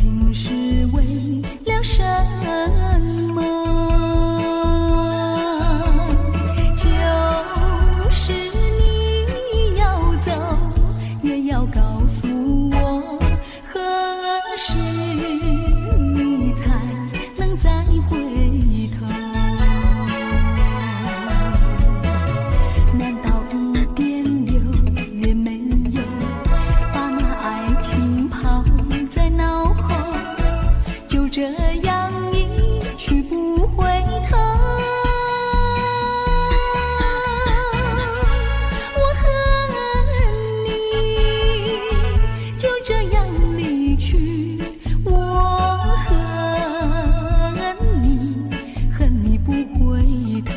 竟是為了什麼？就是你要走，也要告訴我何時你才能再回頭？難道一點留也沒有，把那愛情拋在腦後，就這樣一去不回頭？我恨你，就這樣離去，我恨你，恨你不回頭。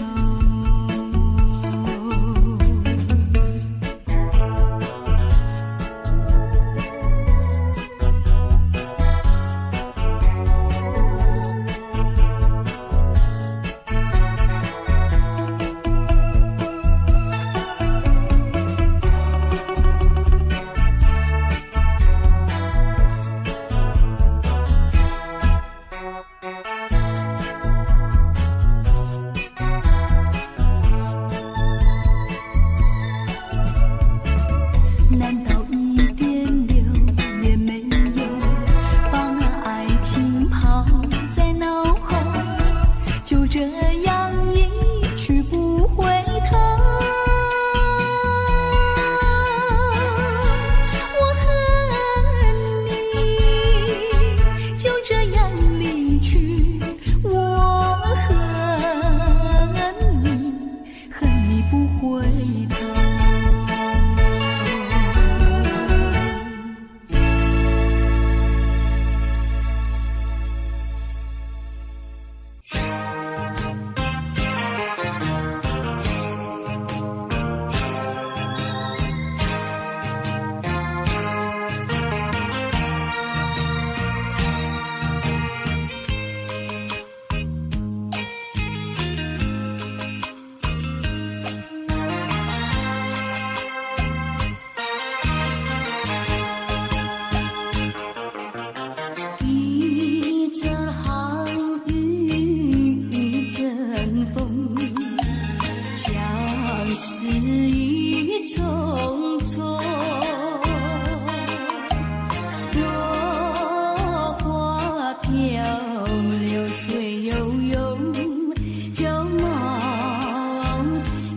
難道一點留也沒有，把那愛情拋在腦後，就這樣一去不回頭？我恨你，就這樣離去，我恨你，恨你不回頭。一陣寒雨一陣風，相思意重重。落花飄，流水悠悠，舊夢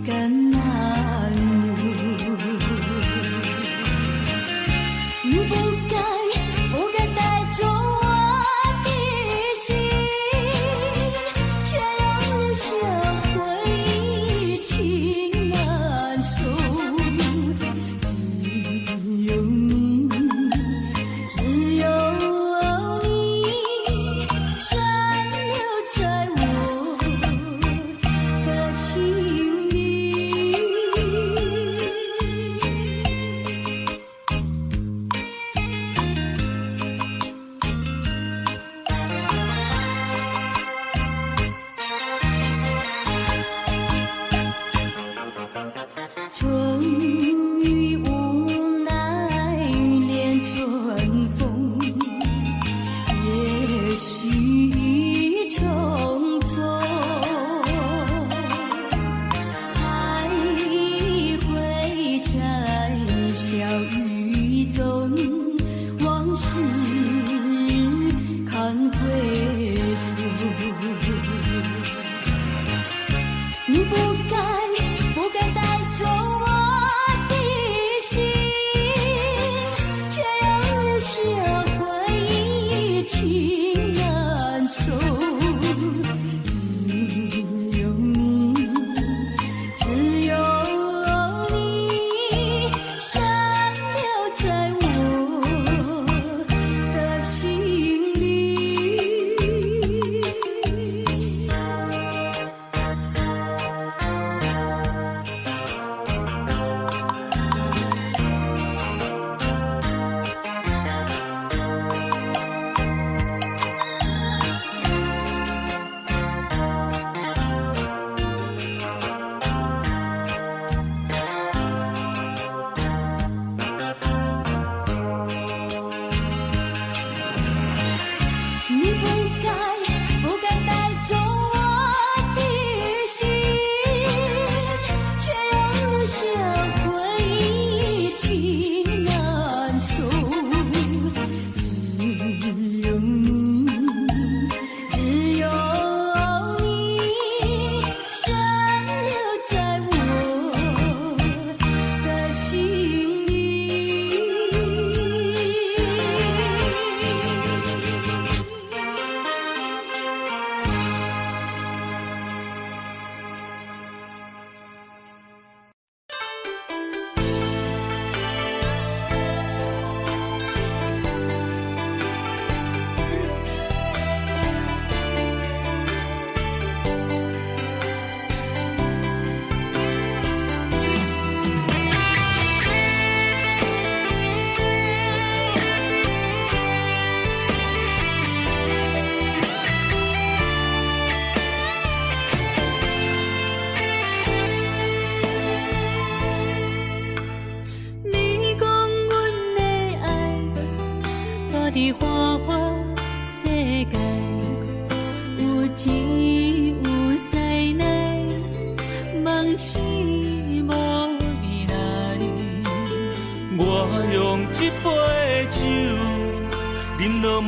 更難圓。你不該，不該帶走我的心，卻又留下回憶情難收。只有你，只有你，殘留在我的心裡。春雨無奈戀春風，也許已匆匆，還會在小雨中，往事堪回首。你不該，不該帶走我的心，卻又留下回憶情難收。只有你，只有你，殘留在我的心裡。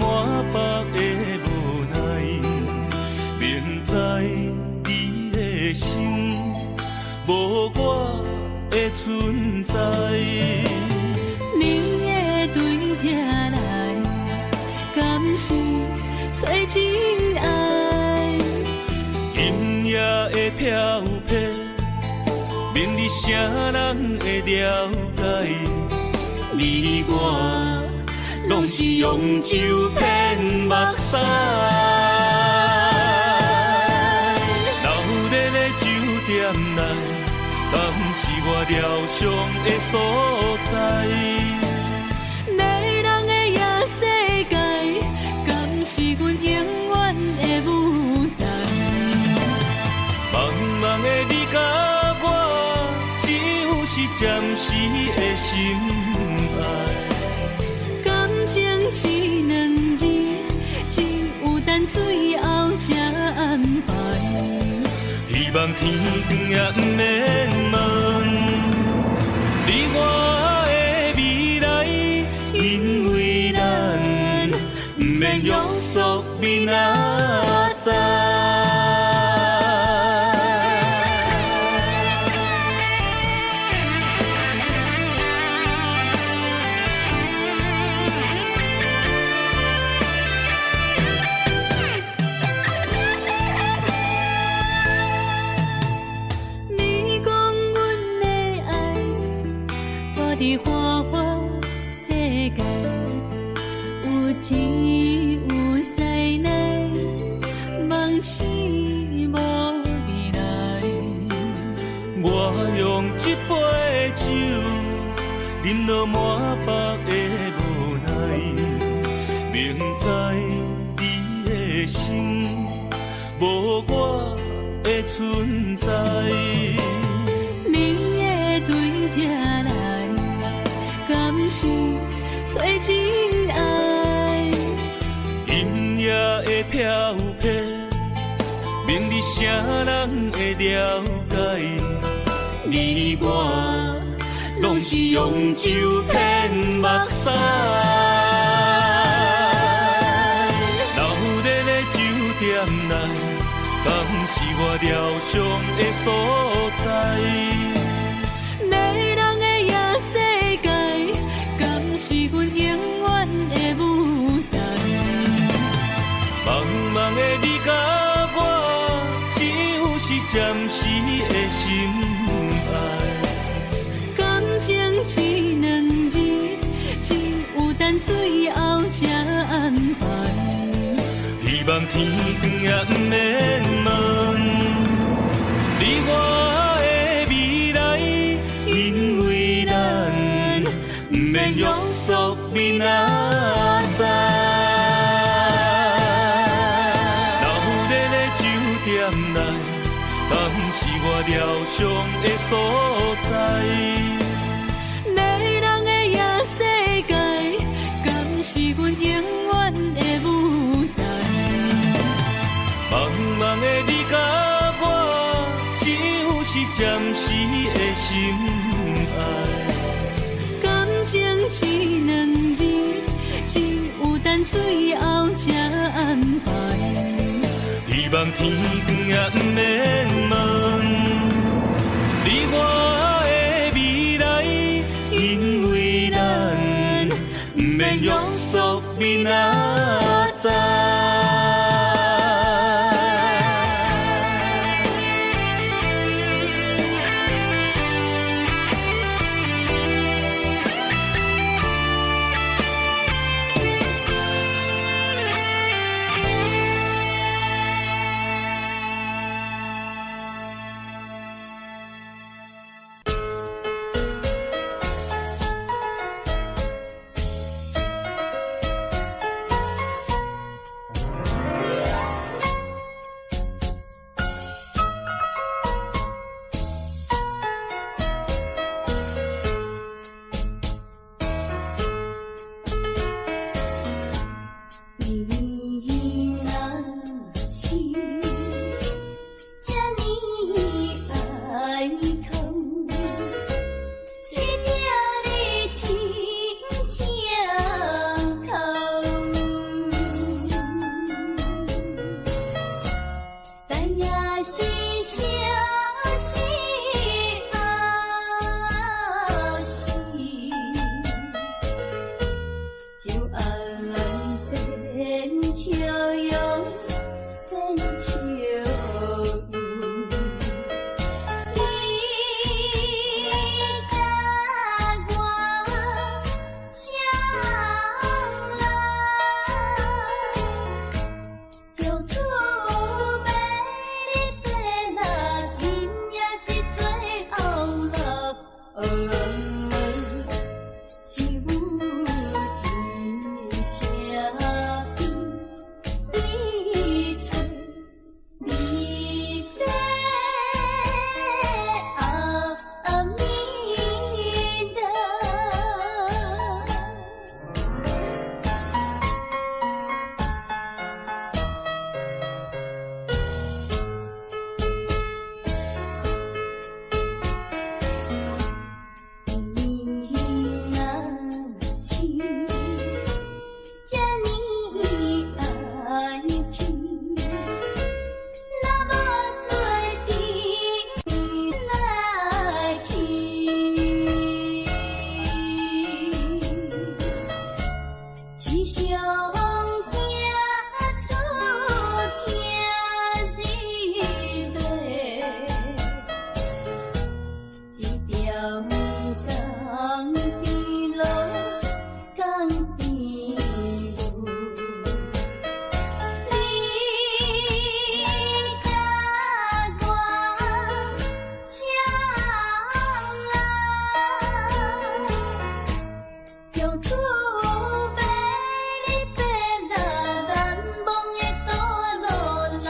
滿腹的無奈，明知你的心無我的存在。你會對這來，敢是找真愛？今夜的飄泊，明日誰人會了解？你我攏是用酒騙目屎。鬧熱的酒店內，敢是我療傷的所在？迷人的夜世界，敢是阮永遠的舞台？茫茫的你佮我，只有是暫時的心愛。感情這兩字，只有等最後才安排。希望天光也毋免問你我的未來，因為咱毋免約束明仔載。你講阮的愛，蹛佇花花世界，有錢有勢內，夢醒無未來。我用這杯酒，飲落滿腹的無奈，明知你的心無我的存在。你會對這來，敢是找真愛？今夜的飄泊，明日誰人會了解？你我攏是用酒騙目屎。鬧熱的酒店內，敢是我療傷的所在？迷人的夜世界，敢是阮永遠的舞台？茫茫的你佮我，只有是暫時的心愛。感情這兩字，只有等最後才安排。希望天光也毋免問你我的未來，因為咱毋免約束明仔載。鬧熱的酒店內，敢是我療傷的所在？迷人的夜世界，敢是阮永遠的舞台？茫茫的你佮我，只有是暫時的心愛。感情這兩字，只有等最後才安排。希望天光也毋免問你我的未來，因為咱毋免約束明仔載。笑容，變笑容。你佮我相愛，從此欲離別啦，今夜是最後了。是有天聲邊，你吹離別阿彌陀。你若是這呢愛去，若無做陣來去，是上驚出聽一个。一條江邊路，江邊路，你佮我相愛，從此欲離別啦，難忘的道路啦，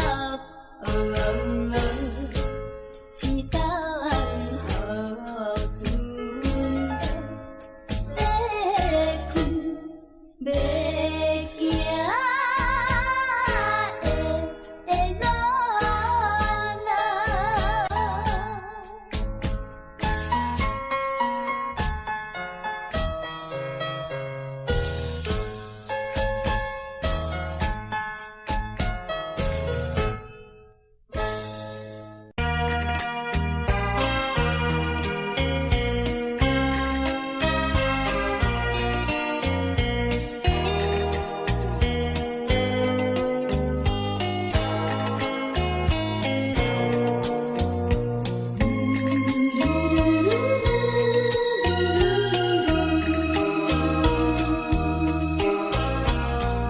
是等何陣欲開欲行的路啦。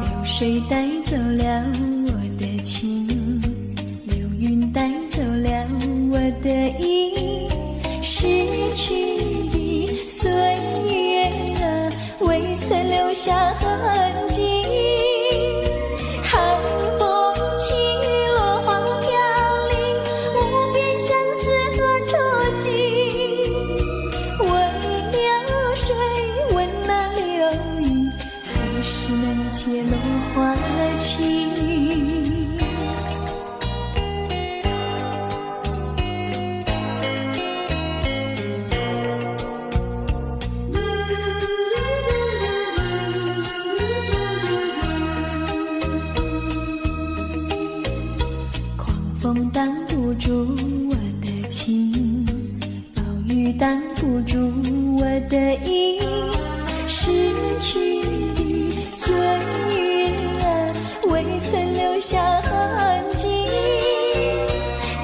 流水帶走了我的情，流雲帶走了我的意，逝去的歲月啊，未曾留下痕跡。寒風起，落花飄零，無邊相思何處盡？問流水，問那流雲，何時能結落花情？狂風擋不住我的情，暴雨擋不住我的意，逝去的歲月啊，未曾留下痕跡。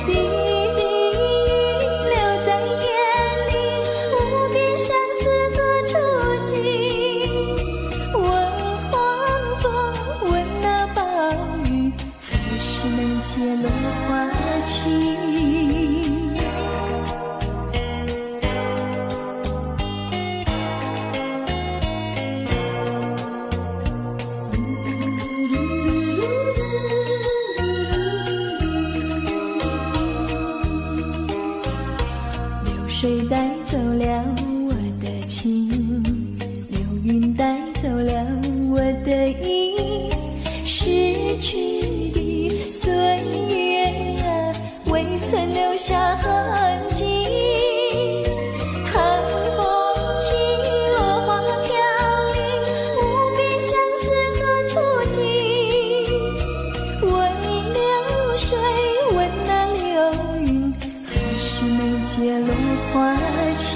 滴滴雨留在眼裡，無邊相思何處盡？問狂風，問那暴雨，何時能結落花情？流水帶走了我的情，流雲帶走了我的意，逝去的歲月啊，未曾留下痕跡。寒風起，落花飄零，無邊相思何處盡？問流水，問那流雲，何時能結落花情？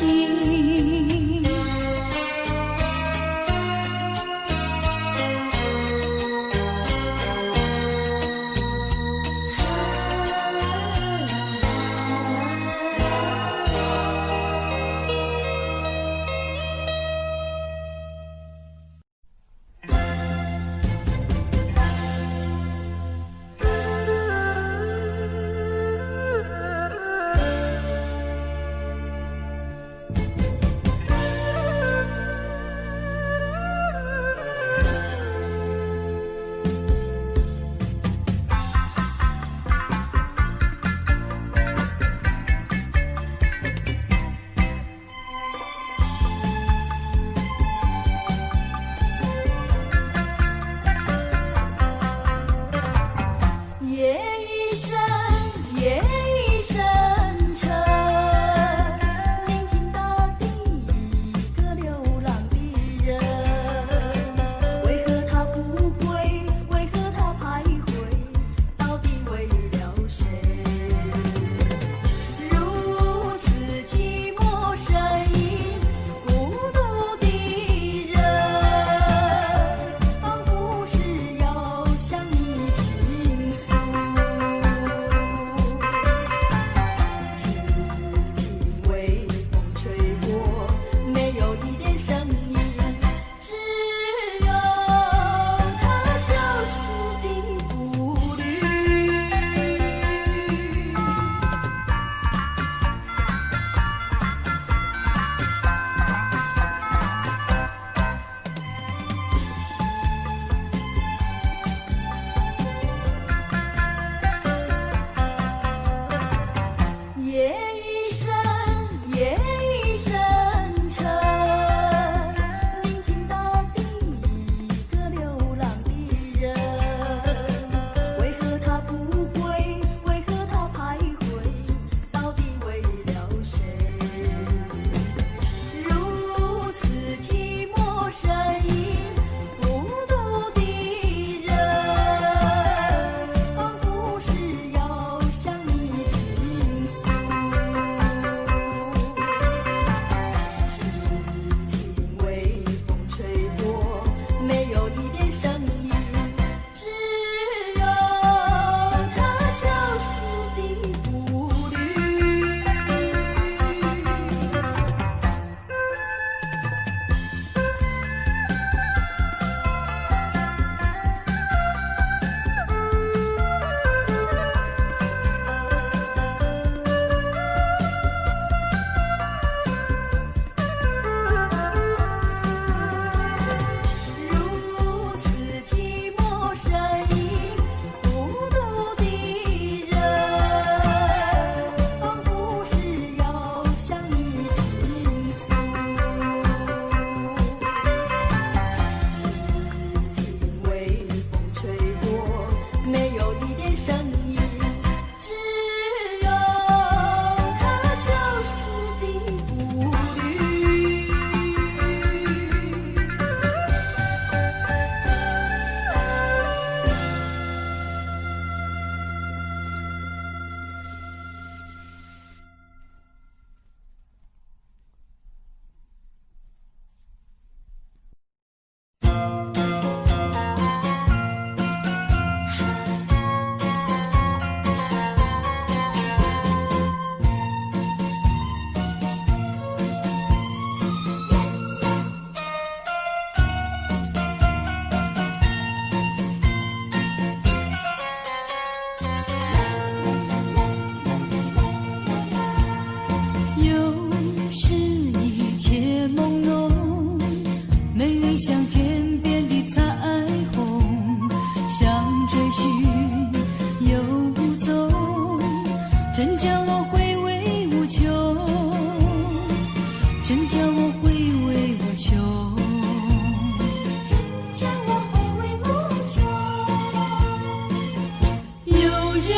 人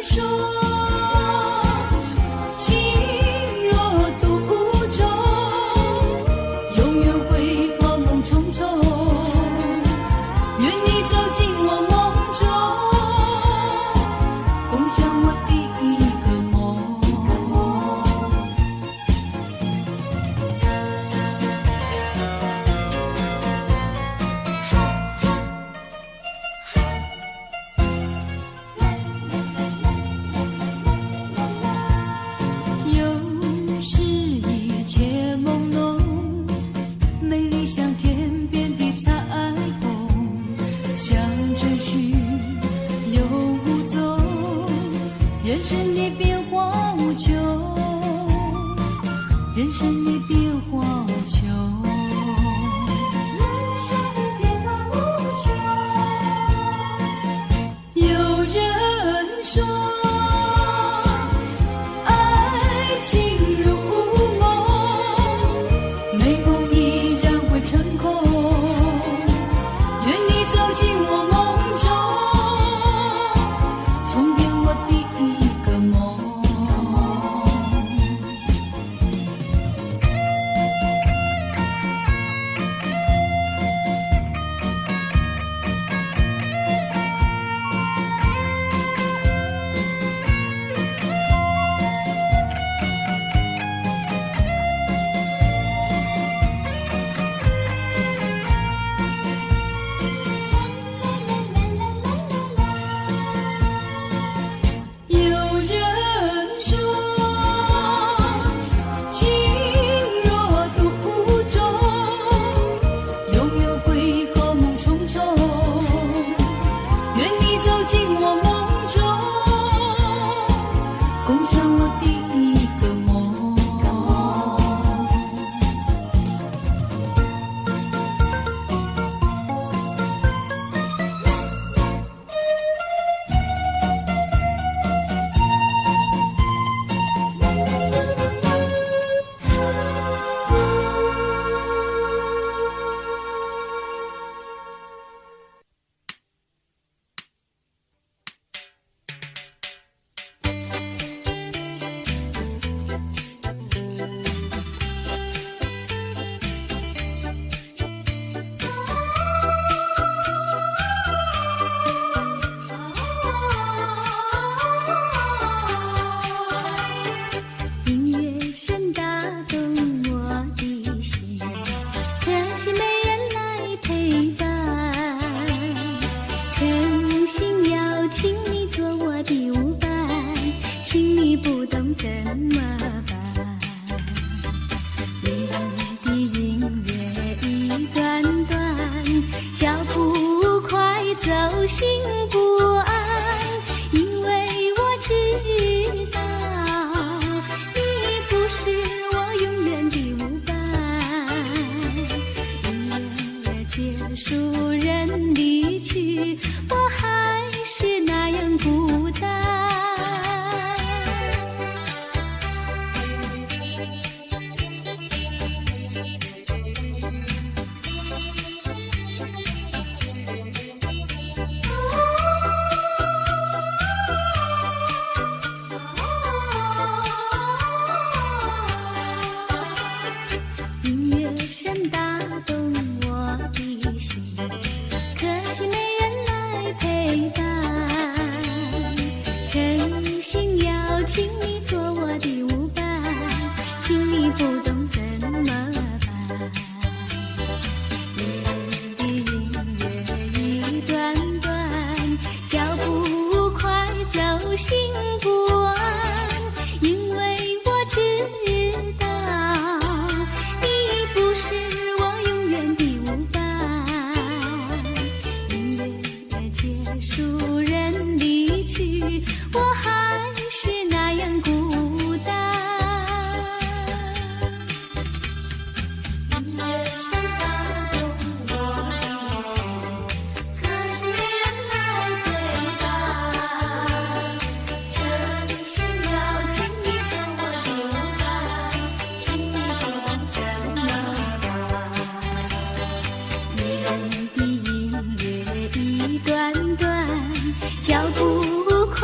說，情若獨鍾，永遠會好夢重重。願你走進我夢中，共享我第一個夢。有時一切朦朧，美麗像天邊的彩虹，想追尋又無蹤，人生的變化無窮，人生的變化無窮。人生的變化無窮。有人說，愛情如夢，美夢依然會成空。願你走進我夢中，重點我第一個夢。有人說，情若獨鍾，永遠會好夢重重。願你走進我夢中，共享我第一個夢。音樂聲打動我的心，可惜沒人來陪伴。誠心邀請你做我的舞伴，請你不懂怎麼辦？你的音樂一段段，腳步快走，心不安，因為我知道你不是我永遠的舞伴。音樂結束，人離去，我還是那樣孤單。音樂聲打動我的心，可惜沒人來陪伴。誠心邀請你做我的舞伴，請你不懂怎麼辦？你的音樂一段段，腳步快走，心不安，因為我知道你不是我永遠的舞伴。音樂結束，人離去，我還是那樣孤單。音樂聲打動我的心，可惜沒人來陪伴。誠心邀請你做我的舞伴，請你不懂怎麼辦？你的音樂一段段，腳步快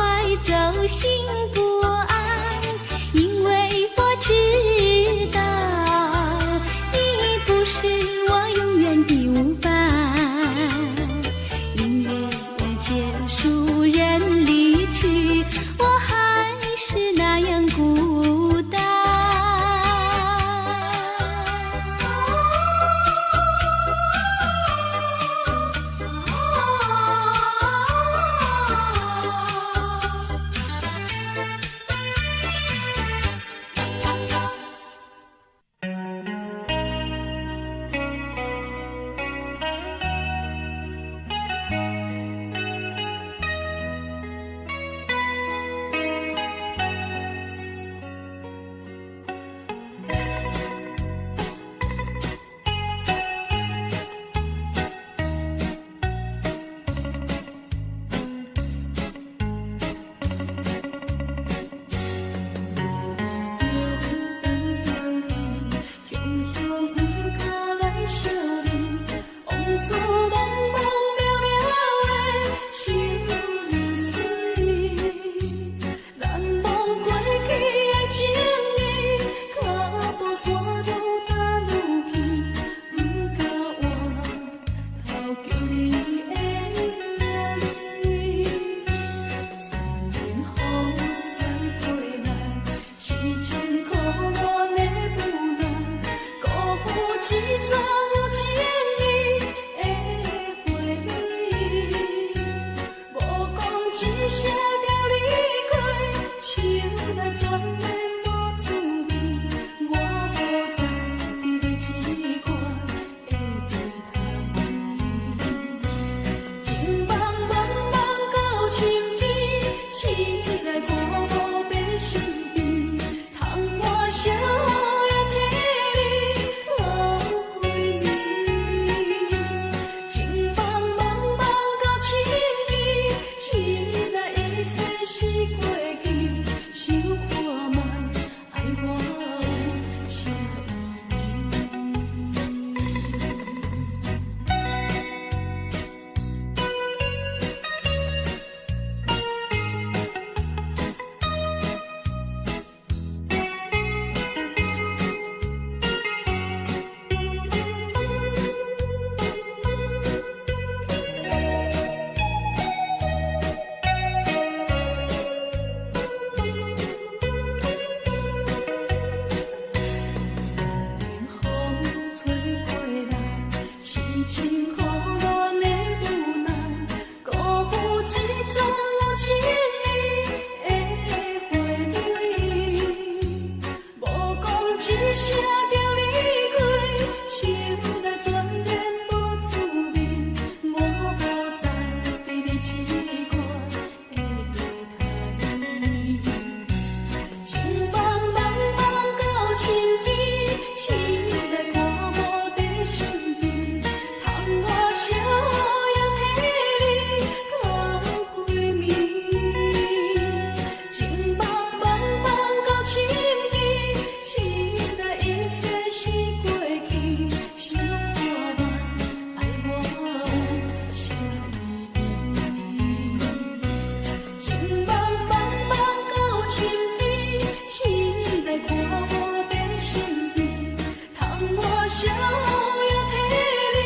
聲就離開，心內全然無滋味。我無值得你這款的對待。情夢茫茫到深更，醒來我無佇身邊，窗外小雨也替你到歸暝。情夢茫茫到深更，醒來一切是過去，想看覓，愛我有啥意義？山林風吹過來，痴情予咱的無奈，辜負這欉有情意的花蕊。無講一聲就離開，心內全然無滋味。我無值得你這款的對待。情夢茫茫到深更，醒來我無佇身邊，窗外小雨也替你到歸暝。情夢茫茫到深更，醒來一切是過去，想看覓，愛我有啥意義？情夢茫茫到深更，醒來我無佇身邊，窗外小雨也替你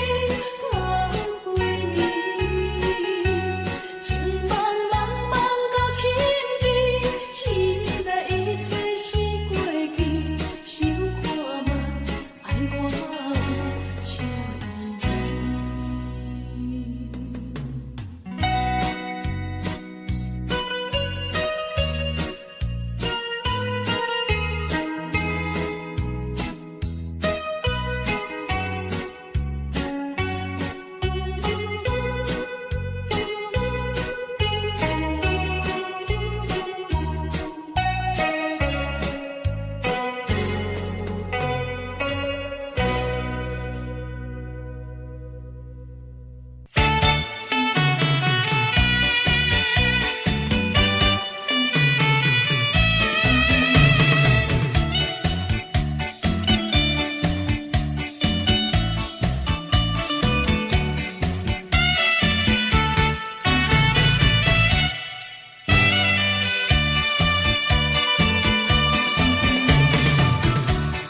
到歸暝。情夢茫茫到深更，醒來一切是過去，想看覓，愛我有啥意義？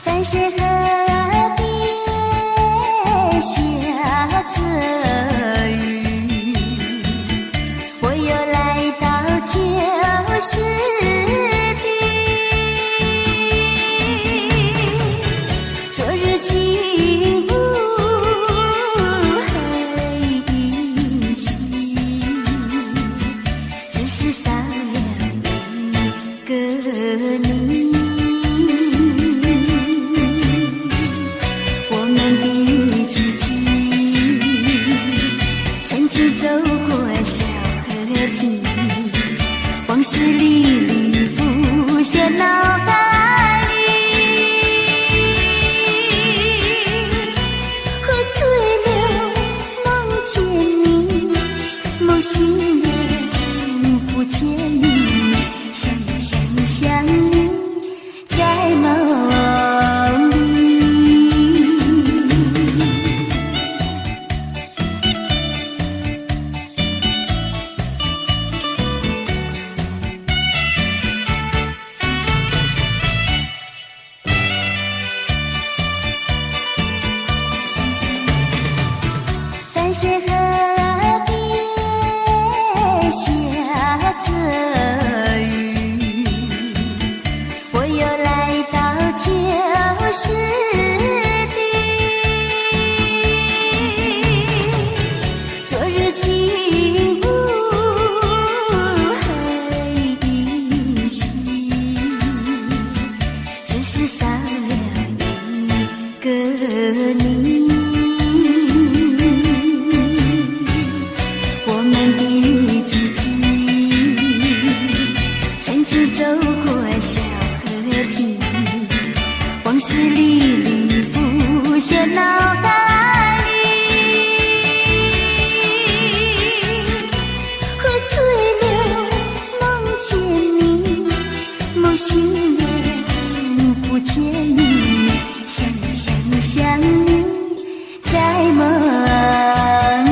凡是河邊下著雨，我又來到舊時地。昨日情霧還依稀，只是少了一個你。我們的足跡，曾經走過小河堤，往事歷歷浮現腦海裡。喝醉了夢見你，夢醒了不見你，想想想你在夢裡。凡是河邊下著雨，我又來到舊時地。昨日情霧還走過小河堤，往事歷歷浮現腦海裡。喝醉了夢見你，夢醒了不見你，想你想你想你在夢裡。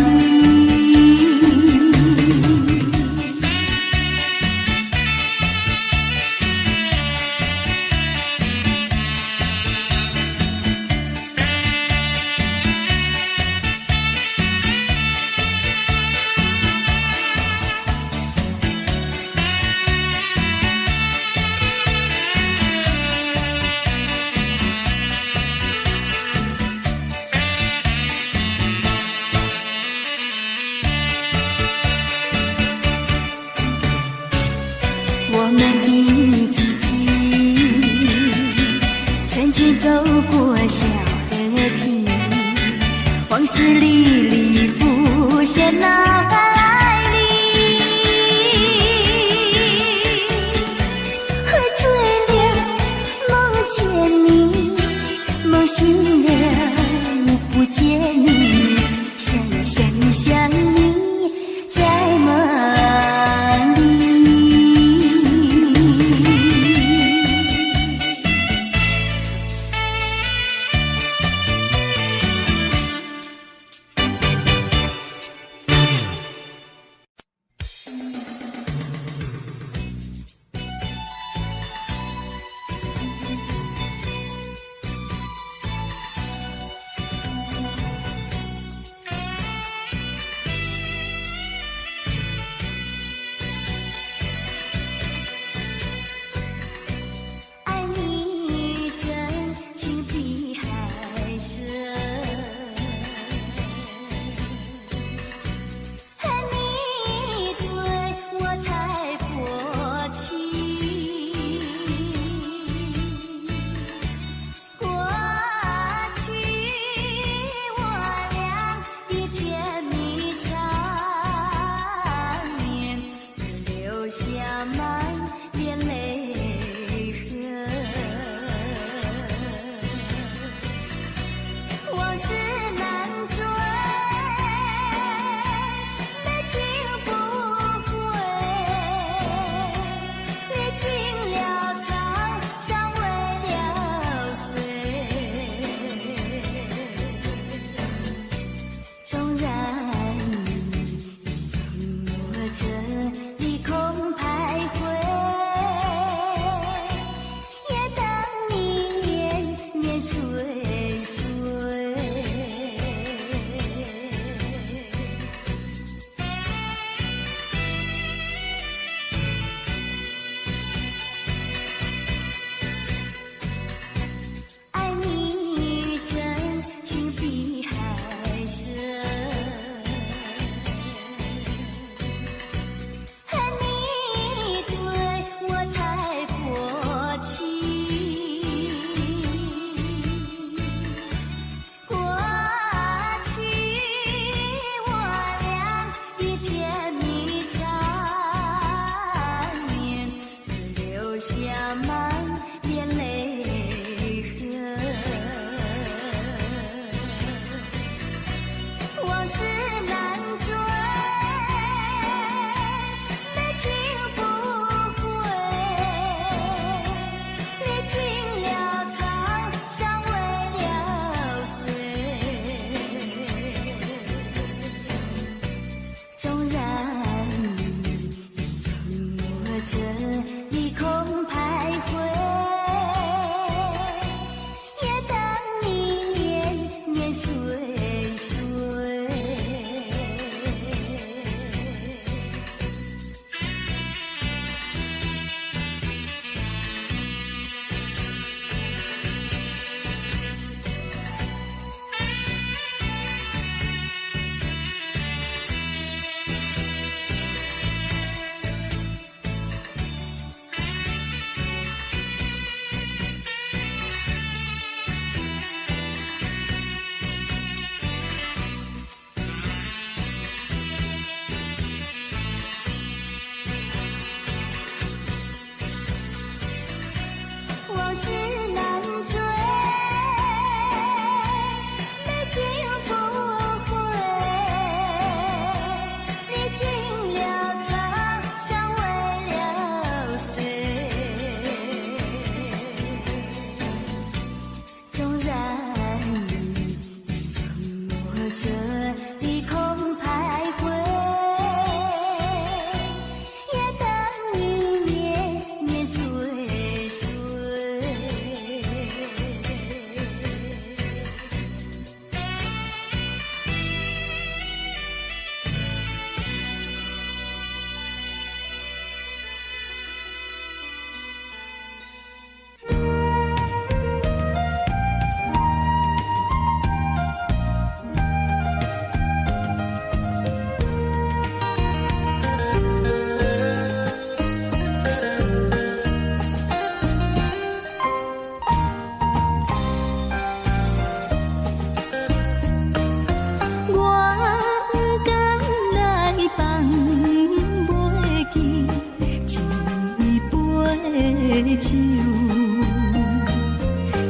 酒，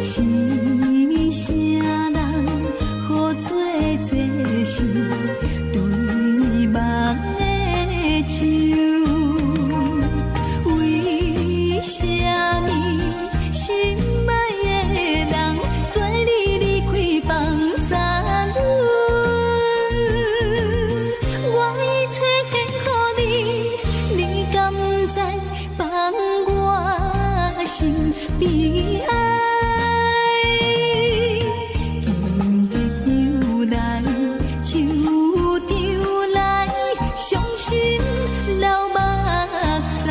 是啥人予做这是对梦的手？为啥物心爱的人做你离开放送阮？我一切献予你，你敢知放我心悲哀？今日又来，秋长来，伤心流目屎。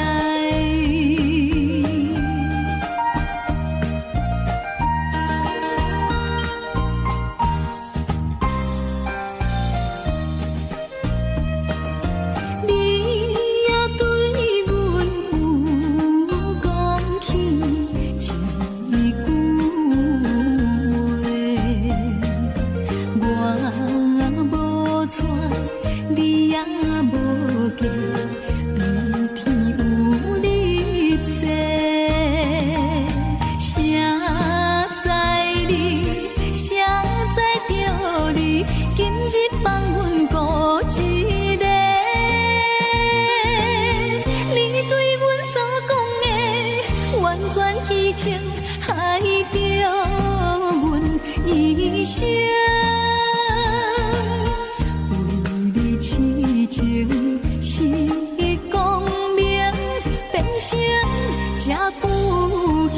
你也對阮有講起一句話，我無娶，你也無嫁，對天有立誓。誰知你，誰知著你，今日放阮孤一个。你對阮所講的，完全虛情，害著阮一生。為你痴情是光明，變成這不幸。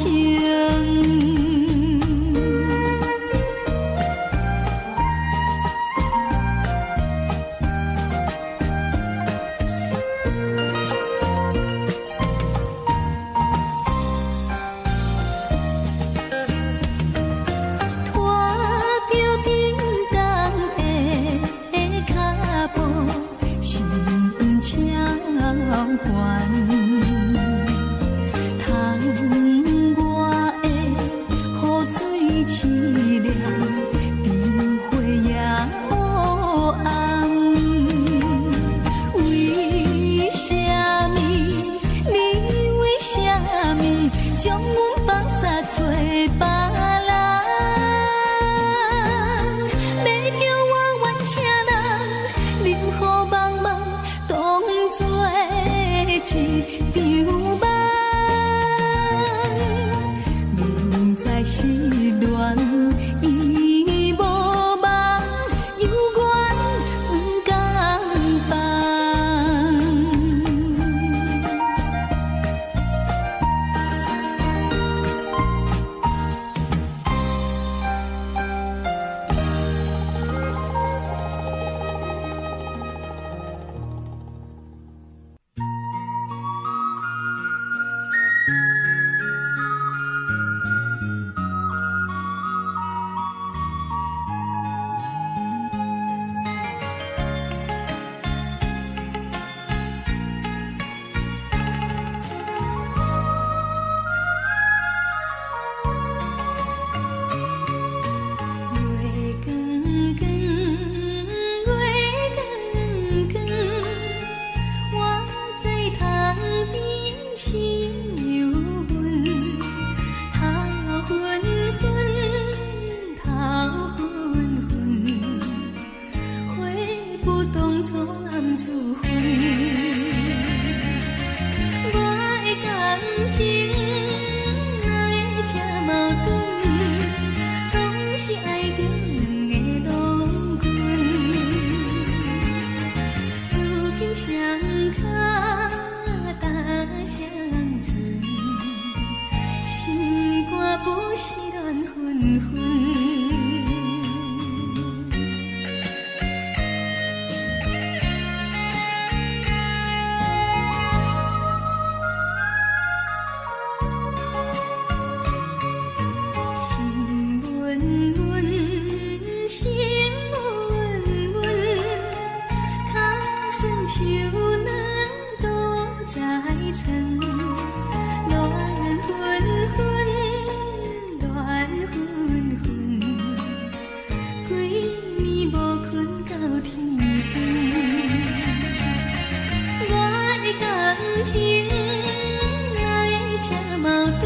拖著沉重的脚步，心超悬。窗外的雨水淅了，灯火也乌暗。为啥物？你为啥物将阮放捒找别人？欲叫我怨啥人？任予茫茫当作一场梦。明知失恋已無望，猶原毋甘放。月光光，月光光，我在窗边心又阮，头昏昏，头昏昏，回不当初暗处分。我的感情哪会这矛盾？拢是爱著两个郎君，如今双跤踏双船，心肝不是乱纷纷。心闷闷，心闷闷，跤酸手软倒在床，乱纷纷，乱纷纷，规暝无睏到天光。我的感情哪会这矛盾？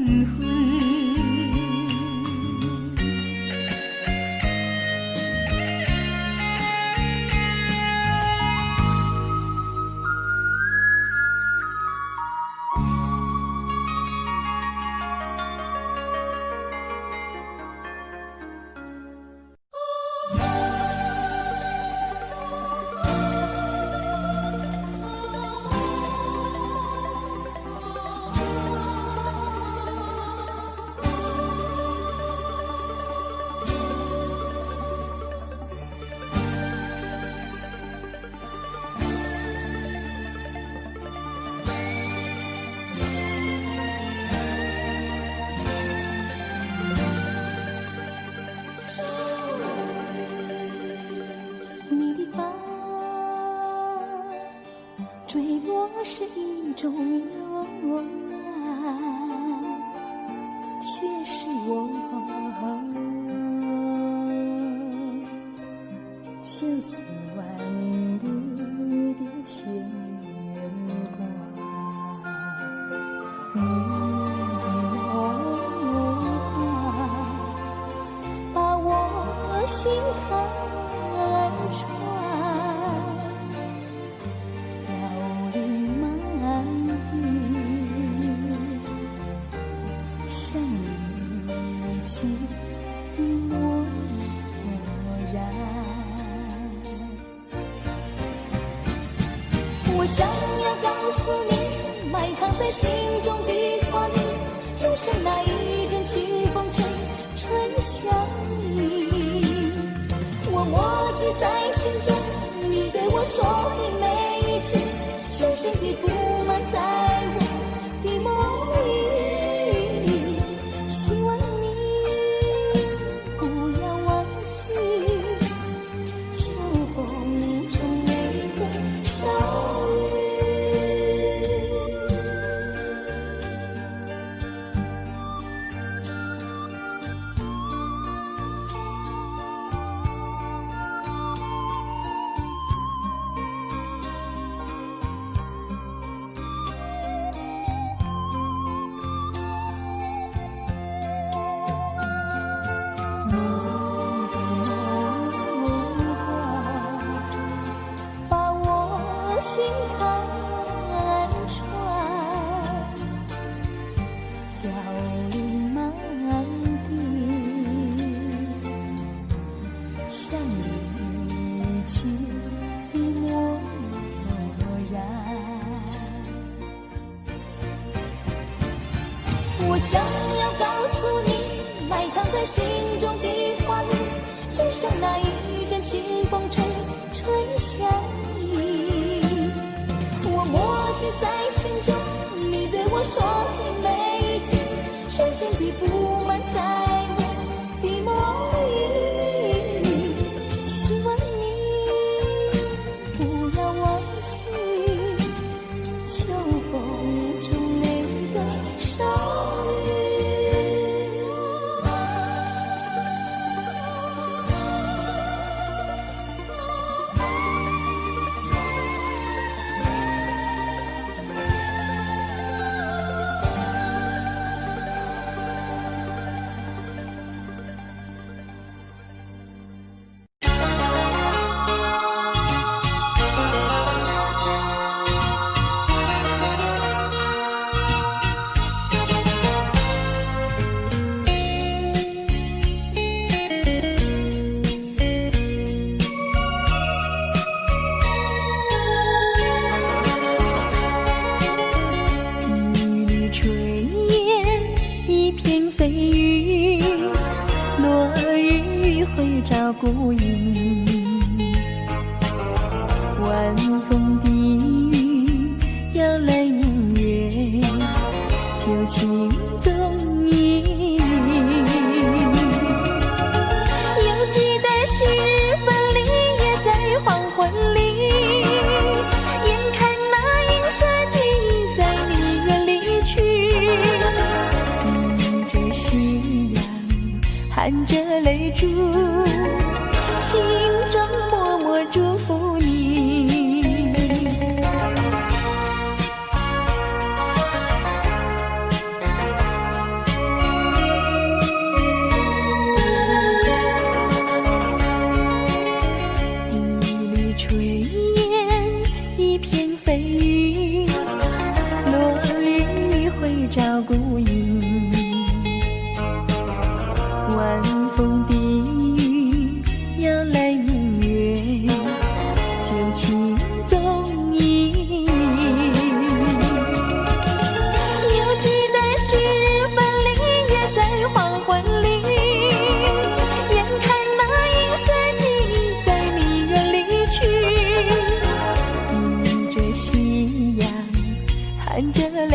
分。你的爱坠落是一種無奈，卻是我千絲萬縷的牽掛。你的夢話把我心看穿，凋零滿地，像一切的漠然。我想要告訴你，埋藏在心中的畫面，就像那一陣清風吹，吹向你。我默記在心中，你對我說的每一句，深深地布滿在我的夢裡。希望你不要忘記，秋風中那個少女。你的夢話把我心看穿，凋零滿地，像一切的漠然。我想要告訴你，埋藏在心中的畫面，就像那一陣清風吹，吹向你。我默記在心中，你對我說的每一句，深深地布滿在我的夢裡。希望你不要忘記，秋風中那個少女。一缕炊煙，一片飛雲，落日餘暉照孤影。晚風低語，搖來明月，舊情蹤影。猶記得昔日分離，也在黃昏裡。眼看那銀色記憶在你遠離去，迎着夕陽，含着淚珠，心中默默祝福你。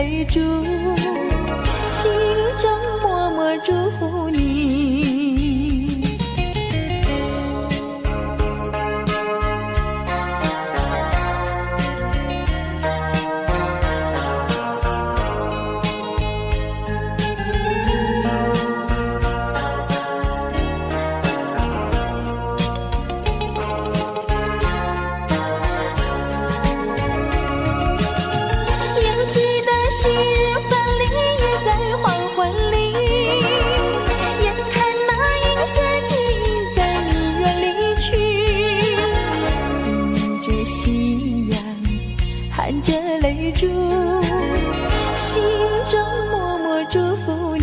淚珠，心中默默祝福你。猶記得昔日分離，也在黃昏裡。眼看那銀色記憶在你遠離去，迎著夕陽，含著淚珠，心中默默祝福你。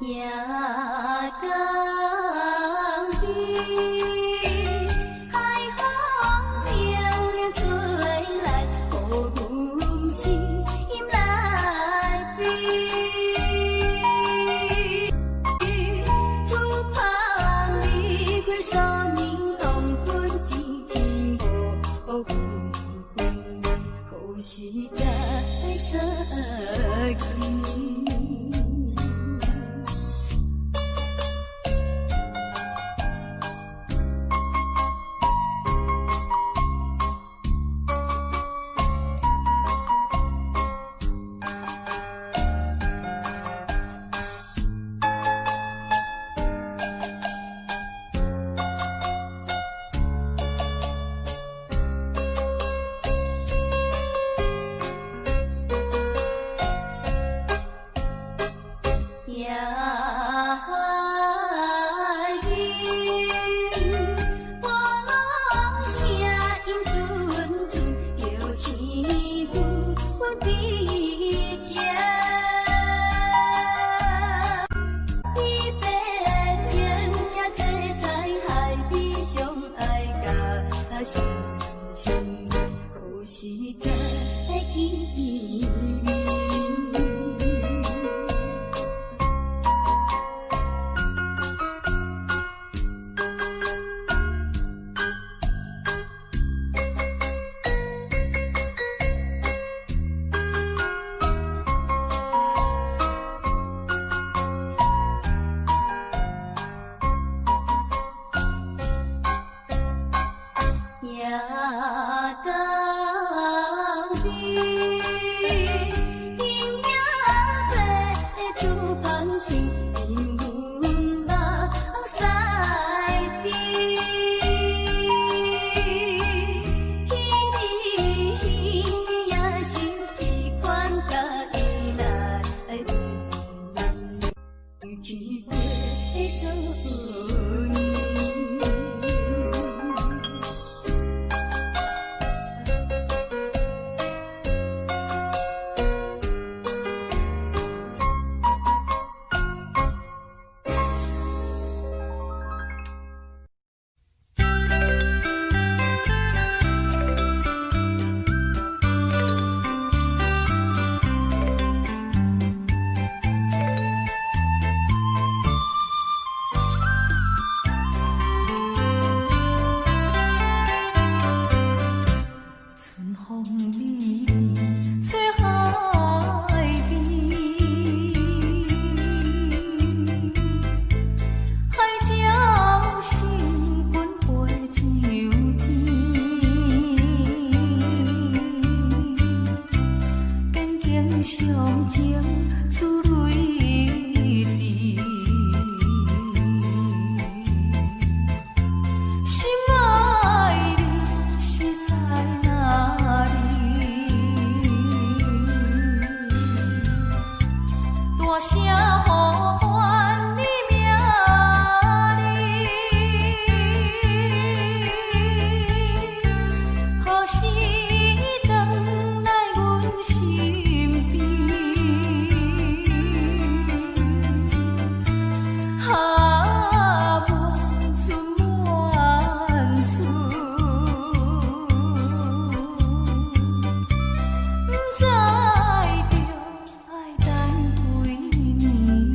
夜江邊，海風涼涼吹來，予阮心內悲。此芳離開蘇寧當軍，一天無歸，何時再相見？夜海音，波聲音陣陣，叫醒阮悲情。伊白情也坐在海邊，相愛甲深深，何時再見面？聲呼喚你名字，何時轉來阮身邊？啊，望出望出，毋知著愛等幾年。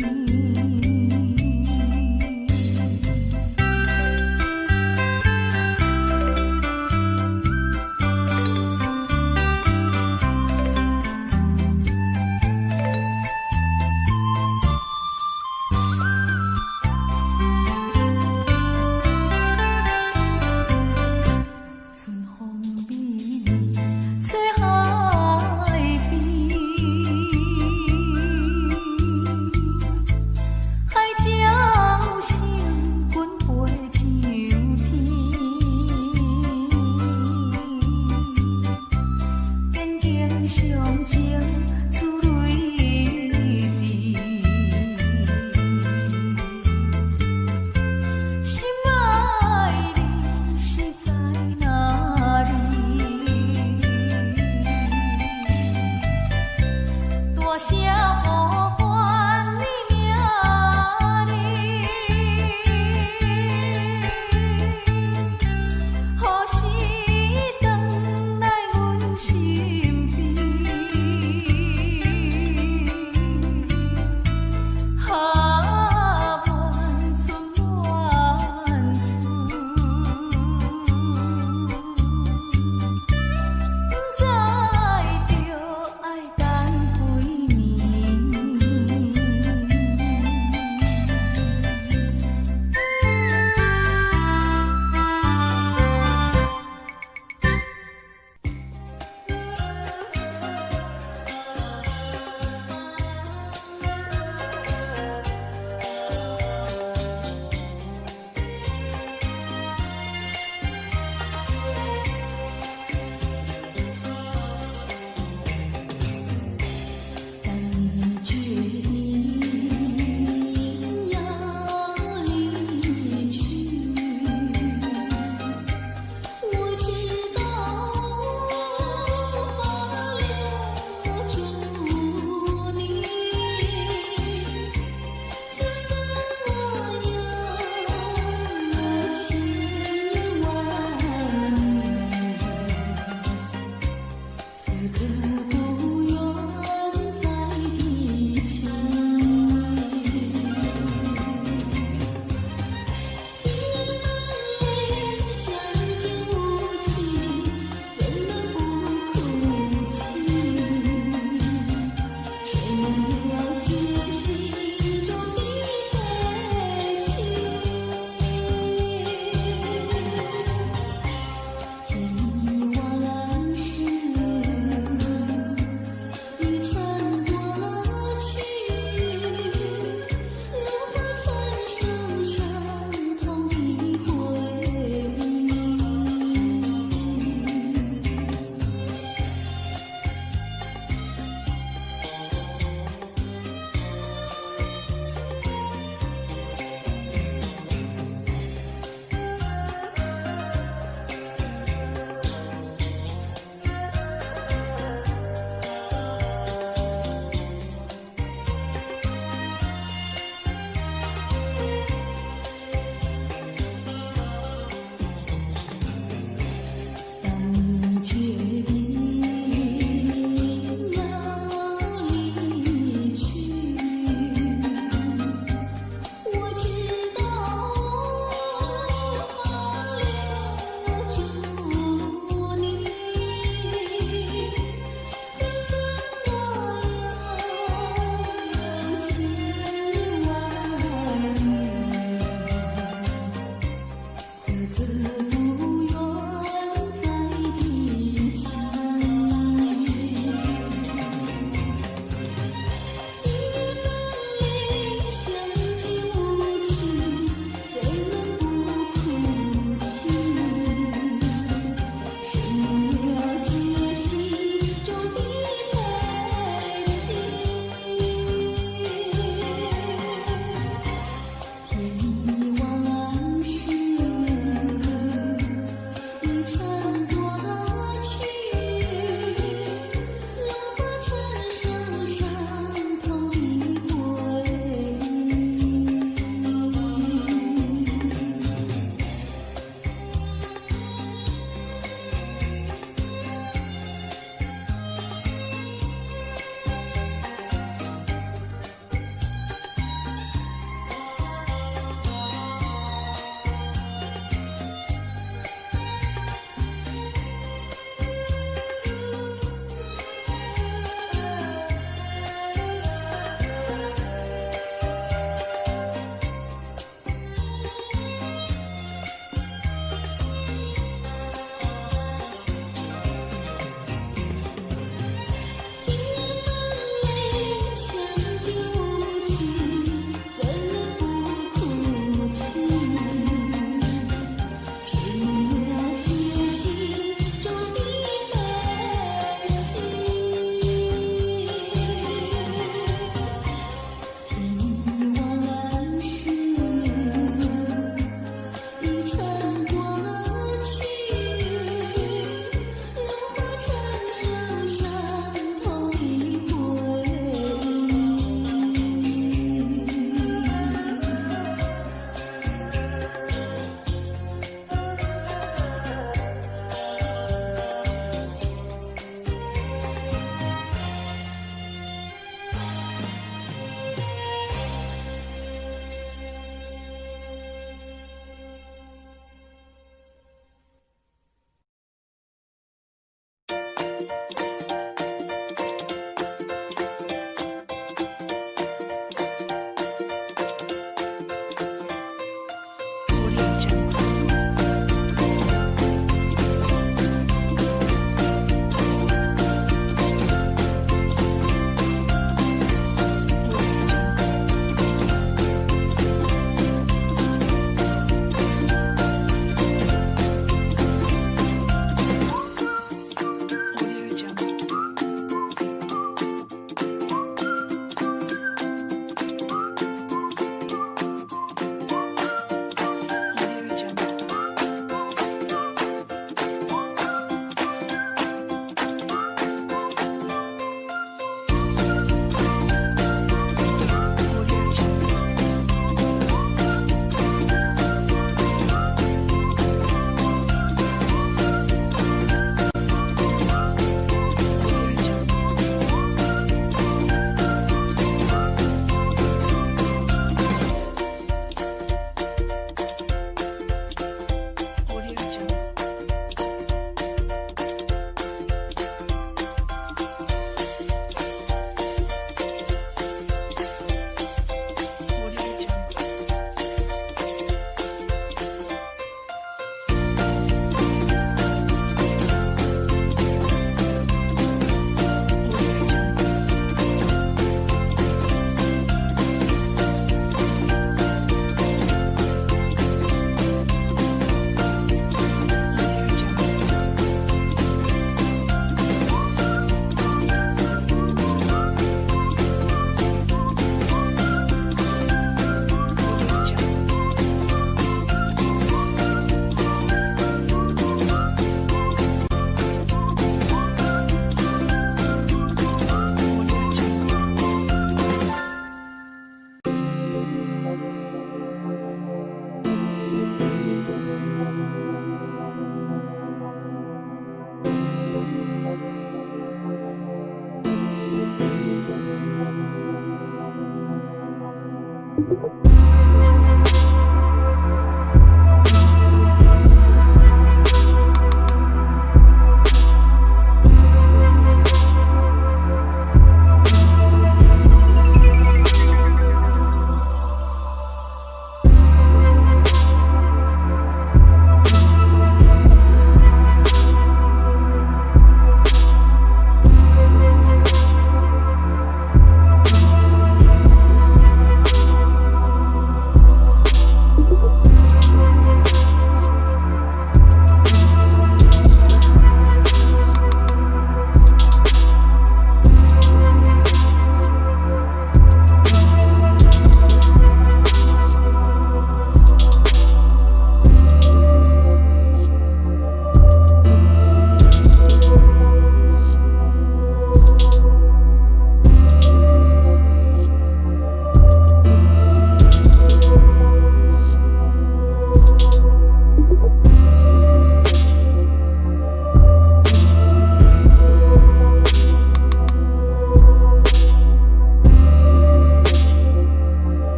你。